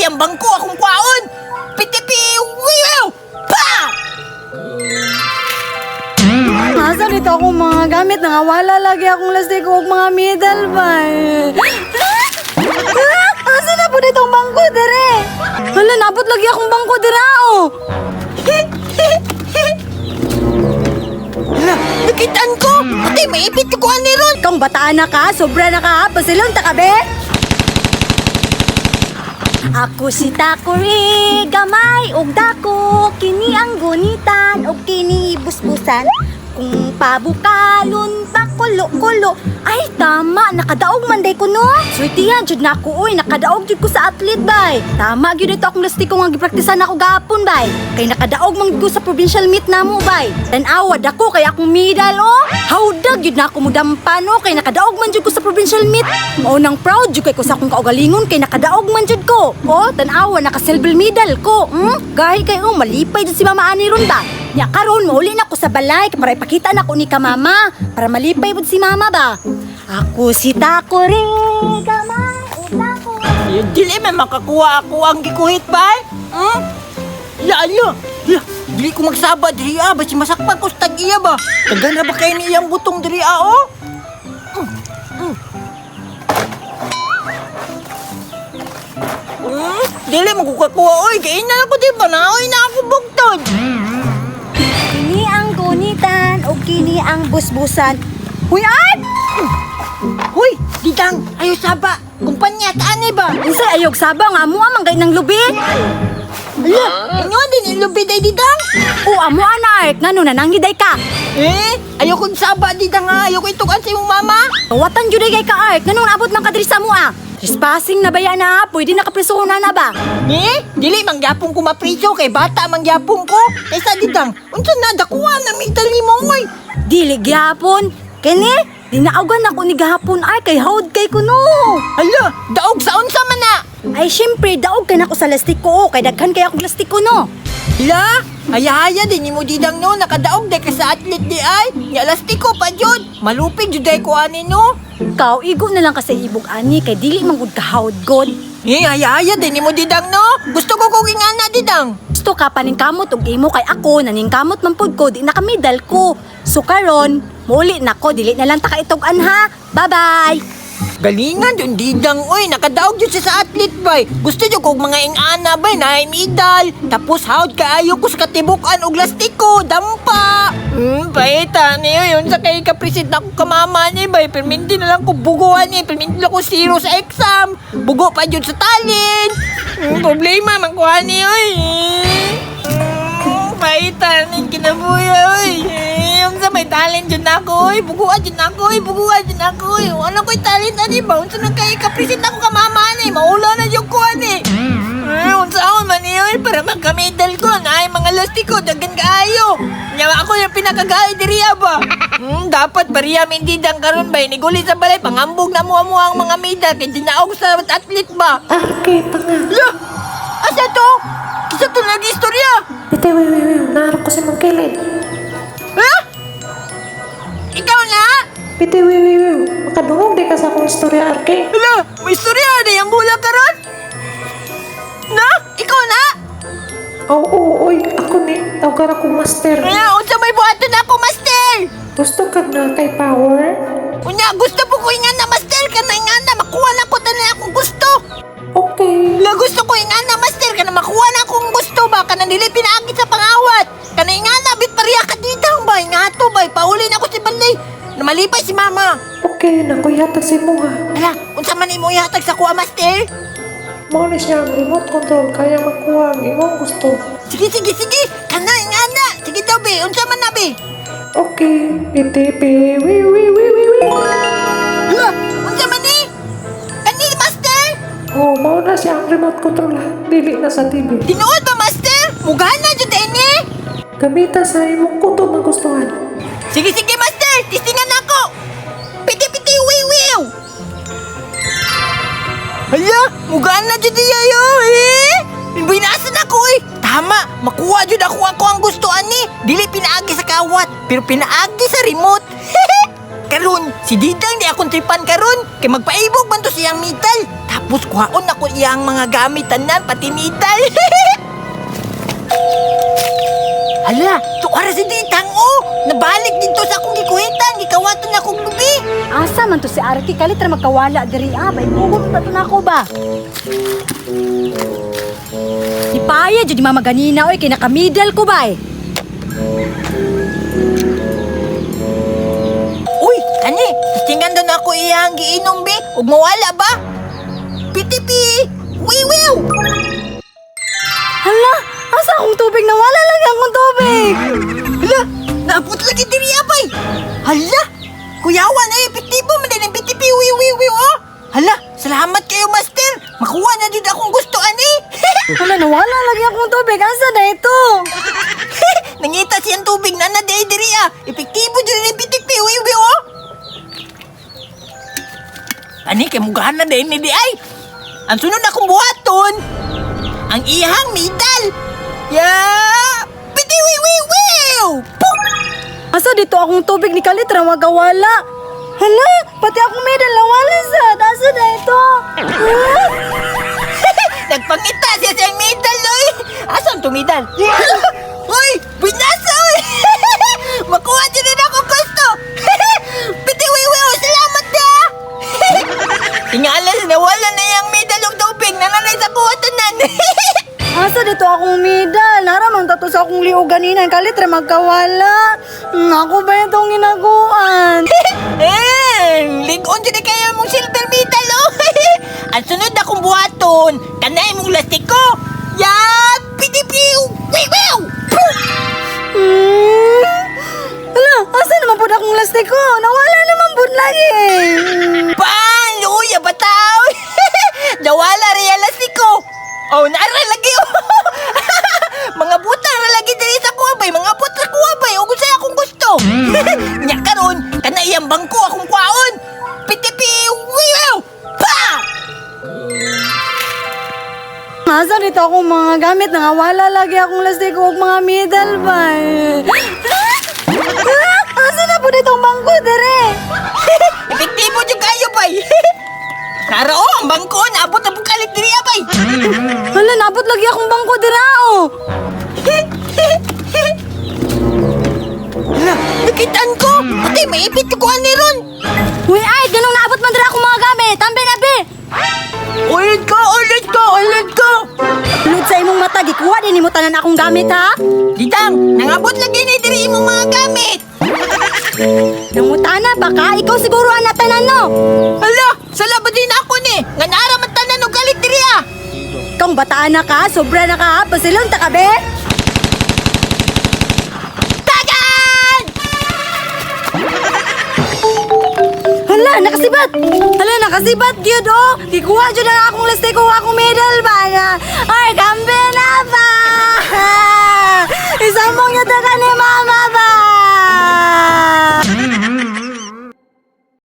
Sige, ang bangko akong kwaon. Pitipi, wiw! Pa! Asa dito akong mga gamit? Nangawala lagi akong lastik og mga medal ba? Ah! Asa na po dito ang bangko dire? Hala, nabot lagi akong bangko dire oh. Hala, nakitaan ko! Pati, maipit ko ani ron! Kung bataan na ka, sobra na ka, ha? Pasilon ta ka, be? Ako si Takuri, gamay og dako, kini ang gunitan og kini busbusan. Kung pabukalon pa kulo-kulo. Ay tama, nakadaog man day ko no. Swertihan jud na ako oy, nakadaog jud ko sa athlete bay. Tama gyud ito akong lastiko nga gipraktisan ako gahapon bay. Kay nakadaog man gyud ko sa provincial meet namo bay. Tan-awa dako kay akong medal oh. Hawdag gyud na ako mudampan oh kay nakadaog man jud ko sa provincial meet. Mao nang proud jud kay ko sa akong kaugalingon kay nakadaog man jud ko. Oh, tan-awa naka silver medal ko. Gahi kay oh malipay jud si mama ani ron ba. Nya karon mauli na ko sa balay para ipakita na ko ni ka mama para malipay pud si mama ba. Ako si Takuri, gamay ug dako. Eh, dili man makakuha ako ang gikuhit ba? Hmm? Ya, ala! Ya, dili ko magsaba diri ah, basi masakpan ko sa tag-iya ba? Taga na ba kayo ni iyang butong diri ah, oh? Dili mo ko kakuha, oy, kay na ako di ba na, oy, na ako bugtod. Kini ang gunitan ug kini ang busbusan. Huy ay! Hoy, didang, ayo saba. Kumpanya ta ani ba? Unsay ayog saba nga amo man gay nang lubi? Ala, inyo din ilubi day didang. O amo ana Ark, ngano nananggiday ka? Eh, ayoko saba didang ha, ayoko itukan sa imong mama. Kawatan jud kay ka Ark, nganong naabot man ka diri sa amo ah? Trespassing na ba yan ah? Pwede nakapreso na na ba? Eh, dili mangyapon ko mapriso kay bata mangyapon ko. Kaysa didang, unsa na dakuha na medal nimo oy. Dili gyapon. Kini, dinaugan ako ni gahapon ay kay hawd kay kuno. Hala, daog sa unsa man na? Ay syempre daog kay nako sa lastiko oh, kay daghan kay akong lastiko no. Hala, haya-haya din nimo didang no, nakadaog day ka sa athlete di ay. Nya lastiko pa jud. Malupig jud day ko ani no. Ikaw igo na lang ka sa ibog ani kay dili man gud ka hawd god. Eh, haya-haya din nimo didang no. Gusto ko kong ingana didang. Gusto ka paningkamot og imo kay ako naningkamot man pud ko di nakamedal ko. So karon, muli na ko dili na lang ta kaitog-an ha. Bye-bye. Galingan yung didang oy, nakadaog jud siya sa athlete bay. Gusto jud kog mga ingana bay na medal. Tapos hawd kaayo ko sa katibukan og lastiko, dampa. Paita niyo yun sa kay kapresident ako kamama ni bay. Perminti na lang ko buguan ni, perminti lang ko zero sa exam. Bugo pa jud sa talent. Problema man ko ani oy. Paita ning kinabuya oy. Eh, yung sa may talent jud nako oy, buguan jud nako oy, buguan jud nako oy. Wala ko'y talent ani ba? Unsa na kay kapresident ako ka mama ani, maula na jud ko ani. Eh, unsa ako man ni oy para magka-medal ko na ay mga lastiko daghan kaayo. Nya ako yung pinakagay diri ba. Dapat pariya mindidang karon bay niguli sa balay pangambog na mo ang mga medal kay dinaog sa athlete ba. Arke, tanga. La! Asa to? Kisa to nag-istorya? Ite, wait, wait, wait. Naharap ko si Mang Kelly. Ha? Ikaw na? Pite, wait, wait, wait. Makadungog di ka sa akong istorya, Arke. Hala, may istorya na yung bula karon? Na? Ikaw na? Oo, oo, oy. Ako ni. Tawgar akong master. Kaya, unsa may buhaton ako, master? Gusto ka na kay power? Unya, gusto po ko ingan na, master. Kana ingan na, makuha na ko tanan akong gusto. Okay. La, gusto ko ingan na, master. Kana makuha na akong gusto ba? Kana dili pinaagit sa pangawat. Kana ingan na, bit pariya ka dito ba? Ingato ba? Pauli na ko si Banday. Namalipay si mama. Okay, naku, ihatag si Muha. Hala, unsa man imo ihatag sa kuha, master? Mao ni siya ang remote control kaya makuha ang imong gusto. Sige, sige, sige. Kana ingana. Sige daw, be. Unsa man na, be? Okay. Pite, pi, wi, wi, wi, wi, wi. Hala, unsa man ni? Kani, master? Oh, mao na siya ang remote control ha. Dili na sa TV. Tinuod ba, master? Mugana jud ini. Gamita sa imong kutob magustuhan. Sige, sige, master. Tistingan ako. Piti, piti, wiw, wiw. Hala, mugana jud iya yo, eh. Binasan ako eh. Tama, makuha jud ako ako ang gusto ani. Dili pinaagi sa kawat, pero pinaagi sa remote. Karon buhaton, si Didang di akong tripan karon kay magpaibog man to siyang metal. Tapos kuhaon ako iyang mga gamit tanan pati metal. Hala, tuara si Didang oh. Nabalik dito sa akong gikuhitan, gikawaton akong lubi. Asa man to si Arky kalit ra magkawala diri ah, bay bugot na to nako ba. Si Paya jud mama ganina oy kay nakamidal ko bay. Uy, kani, tingnan daw na ako iyang giinom be, ug mawala ba? Pitipi! Wiwiw! Hala, asa akong tubig nawala lang akong tubig. Hala, naabot lagi diri abay. Hala, kuyawa na epektibo man din ang pitipi wiwiwiw oh. Hala, salamat kayo master. Makuha na jud akong gusto ani. Hala, nawala lagi akong tubig. Asa na ito? Nangita siyang tubig na na di diri ah. Epektibo jud ni pitipi wiwiw oh. Ani kay mugahan na din ni di ay. Ang sunod akong buhaton, ang ihang medal. Ya, piti wiwiwiw. Puk! Asa dito akong tubig ni Kalit ra magawala. Hala, pati akong medal nawala sa. Asa na ito? Ah! Nagpangita siya sa iyang medal, oy! Asan to medal? Uy! Binasa, oy! Makuha dyan rin ako gusto! Pitiwiwiw! Salamat na! Tingalas, nawala na yung medal og tubig. Nananay sa kuha tanan. Asa dito akong medal? Naramang tato sa akong liog ganina. Kalit ra magkawala. Ako ba itong ginaguan? Eh, ligon dyan kayo mong silver medal, oh! Ang sunod akong buhaton, kanay mong lastiko! Ya! Pitipiw! Wiwiw! Hmm. Hala, asa naman po akong lastiko? Nawala naman po lagi. Pan! Luya ba tao? Nawala rin ang lastiko! Oh, naara lagi oh! Mga butang ra lagi diri sa kuwabay, mga butang sa kuwabay, ug unsay akong gusto. Nya karon, kana iyang bangko akong kwaon. Pitipi, wiwiw! Pa! Asa dito akong mga gamit? Nangawala lagi akong lastiko ug mga medal ba? Ah, asa na po ditong bangko dire? Epektibo jud kayo bay. Nara oh, ang bangko naabot na bukalit diri abay. Hala, nabot lagi akong bangko dira oh. Hala, nakitaan ko. Pati maipit ko ani ron. Uy, ay, ganong naabot man dira akong mga gamit. Tambi na be. Ulit ko, ulit ko, ulit ko. Lud sa imong mata, gikuha din nimo tanan akong gamit ha. Didang, nangabot lagi ni diri imong mga gamit. Nangutana ba ka? Ikaw siguro ang natanan no. Hala, sala ba din ako ni? Nga naara man tanan og galit diri ah. Kung bataan na ka, sobra na ka, ha? Pasilon ta ka be. Tagan! Hala, nakasibat! Hala, nakasibat gyud oh! Gikuha jud ang akong lastiko, akong medal ba na? Ay, kambe!